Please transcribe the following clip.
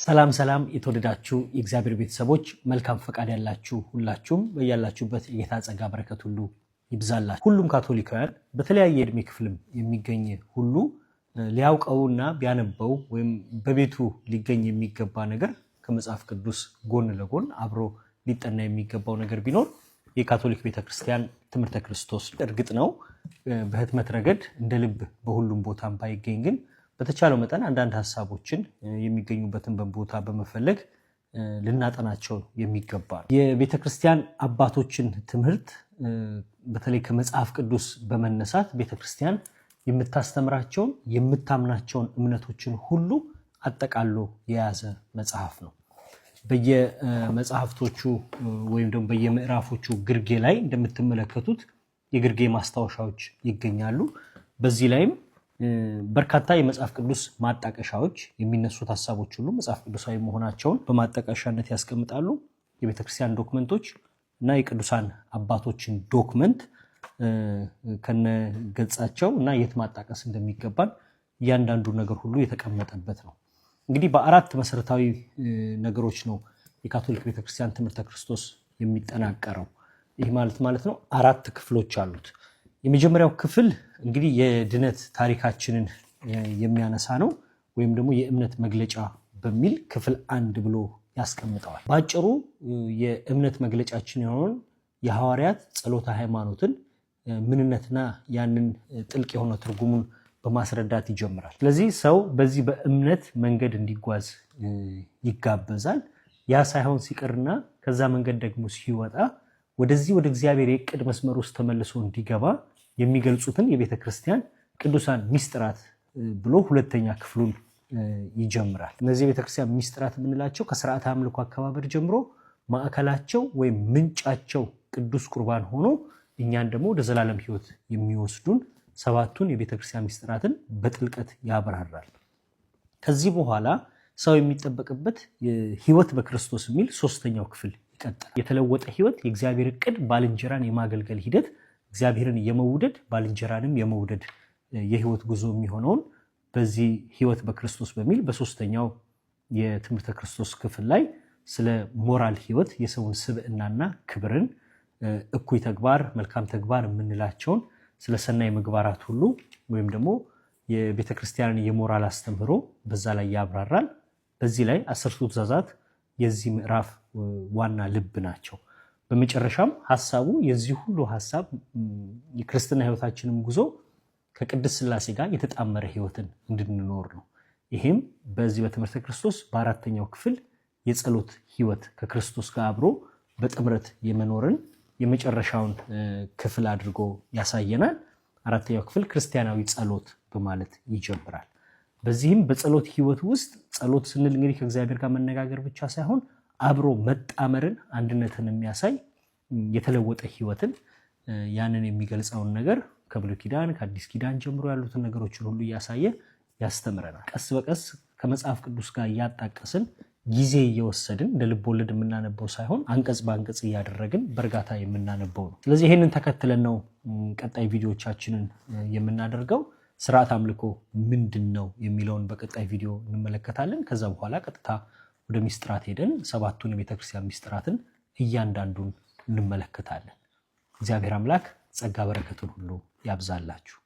ሰላም ሰላም፣ የተወደዳችሁ የእግዚአብሔር ቤተሰቦች፣ መልካም ፈቃድ ያላችሁ ሁላችሁም በያላችሁበት የጌታ ጸጋ በረከት ሁሉ ይብዛላችሁ። ሁሉም ካቶሊካውያን በተለያየ የዕድሜ ክፍልም የሚገኝ ሁሉ ሊያውቀውና ቢያነበው ወይም በቤቱ ሊገኝ የሚገባ ነገር፣ ከመጽሐፍ ቅዱስ ጎን ለጎን አብሮ ሊጠና የሚገባው ነገር ቢኖር የካቶሊክ ቤተክርስቲያን ትምህርተ ክርስቶስ። እርግጥ ነው በህትመት ረገድ እንደ ልብ በሁሉም ቦታም ባይገኝ ግን በተቻለው መጠን አንዳንድ ሀሳቦችን የሚገኙበትን ቦታ በመፈለግ ልናጠናቸው የሚገባ ነው። የቤተክርስቲያን አባቶችን ትምህርት በተለይ ከመጽሐፍ ቅዱስ በመነሳት ቤተክርስቲያን የምታስተምራቸውን፣ የምታምናቸውን እምነቶችን ሁሉ አጠቃሎ የያዘ መጽሐፍ ነው። በየመጽሐፍቶቹ ወይም ደግሞ በየምዕራፎቹ ግርጌ ላይ እንደምትመለከቱት የግርጌ ማስታወሻዎች ይገኛሉ። በዚህ ላይም በርካታ የመጽሐፍ ቅዱስ ማጣቀሻዎች፣ የሚነሱት ሀሳቦች ሁሉ መጽሐፍ ቅዱሳዊ መሆናቸውን በማጣቀሻነት ያስቀምጣሉ። የቤተክርስቲያን ዶክመንቶች እና የቅዱሳን አባቶችን document ከነገጻቸው እና የት ማጣቀስ እንደሚገባን እያንዳንዱ ነገር ሁሉ የተቀመጠበት ነው። እንግዲህ በአራት መሰረታዊ ነገሮች ነው የካቶሊክ ቤተክርስቲያን ትምህርተ ክርስቶስ የሚጠናቀረው። ይህ ማለት ማለት ነው አራት ክፍሎች አሉት። የመጀመሪያው ክፍል እንግዲህ የድነት ታሪካችንን የሚያነሳ ነው፣ ወይም ደግሞ የእምነት መግለጫ በሚል ክፍል አንድ ብሎ ያስቀምጠዋል። በአጭሩ የእምነት መግለጫችን የሆነውን የሐዋርያት ጸሎተ ሃይማኖትን ምንነትና ያንን ጥልቅ የሆነ ትርጉሙን በማስረዳት ይጀምራል። ስለዚህ ሰው በዚህ በእምነት መንገድ እንዲጓዝ ይጋበዛል። ያ ሳይሆን ሲቀርና ከዛ መንገድ ደግሞ ሲወጣ ወደዚህ ወደ እግዚአብሔር የዕቅድ መስመር ውስጥ ተመልሶ እንዲገባ የሚገልጹትን የቤተ ክርስቲያን ቅዱሳን ሚስጥራት ብሎ ሁለተኛ ክፍሉን ይጀምራል። እነዚህ የቤተክርስቲያን ሚስጥራት የምንላቸው ከስርዓተ አምልኮ አከባበር ጀምሮ ማዕከላቸው ወይም ምንጫቸው ቅዱስ ቁርባን ሆኖ እኛን ደግሞ ወደ ዘላለም ሕይወት የሚወስዱን ሰባቱን የቤተክርስቲያን ሚስጥራትን በጥልቀት ያብራራል። ከዚህ በኋላ ሰው የሚጠበቅበት ሕይወት በክርስቶስ የሚል ሶስተኛው ክፍል ይቀጥላል። የተለወጠ ሕይወት፣ የእግዚአብሔር እቅድ፣ ባልንጀራን የማገልገል ሂደት፣ እግዚአብሔርን የመውደድ ባልንጀራንም የመውደድ የህይወት ጉዞ የሚሆነውን በዚህ ህይወት በክርስቶስ በሚል በሶስተኛው የትምህርተ ክርስቶስ ክፍል ላይ ስለ ሞራል ህይወት፣ የሰውን ስብዕናና ክብርን፣ እኩይ ተግባር፣ መልካም ተግባር የምንላቸውን፣ ስለ ሰናይ ምግባራት ሁሉ ወይም ደግሞ የቤተ ክርስቲያንን የሞራል አስተምህሮ በዛ ላይ ያብራራል። በዚህ ላይ አስርቱ ትእዛዛት የዚህ ምዕራፍ ዋና ልብ ናቸው። በመጨረሻም ሀሳቡ የዚህ ሁሉ ሀሳብ የክርስትና ህይወታችንም ጉዞ ከቅድስት ስላሴ ጋር የተጣመረ ህይወትን እንድንኖር ነው። ይሄም በዚህ በትምህርተ ክርስቶስ በአራተኛው ክፍል የጸሎት ህይወት፣ ከክርስቶስ ጋር አብሮ በጥምረት የመኖርን የመጨረሻውን ክፍል አድርጎ ያሳየናል። አራተኛው ክፍል ክርስቲያናዊ ጸሎት በማለት ይጀምራል። በዚህም በጸሎት ህይወት ውስጥ ጸሎት ስንል እንግዲህ ከእግዚአብሔር ጋር መነጋገር ብቻ ሳይሆን አብሮ መጣመርን፣ አንድነትን የሚያሳይ የተለወጠ ህይወትን ያንን የሚገልጸውን ነገር ከብሉይ ኪዳን፣ ከአዲስ ኪዳን ጀምሮ ያሉትን ነገሮችን ሁሉ እያሳየ ያስተምረናል። ቀስ በቀስ ከመጽሐፍ ቅዱስ ጋር እያጣቀስን፣ ጊዜ እየወሰድን፣ እንደ ልብ ወለድ የምናነበው ሳይሆን አንቀጽ በአንቀጽ እያደረግን በእርጋታ የምናነበው ነው። ስለዚህ ይህንን ተከትለን ነው ቀጣይ ቪዲዮቻችንን የምናደርገው። ስርዓት አምልኮ ምንድን ነው የሚለውን በቀጣይ ቪዲዮ እንመለከታለን። ከዛ በኋላ ቀጥታ ወደ ሚስጥራት ሄደን ሰባቱን የቤተክርስቲያን ሚስጥራትን እያንዳንዱን እንመለከታለን። እግዚአብሔር አምላክ ጸጋ በረከቱን ሁሉ ያብዛላችሁ።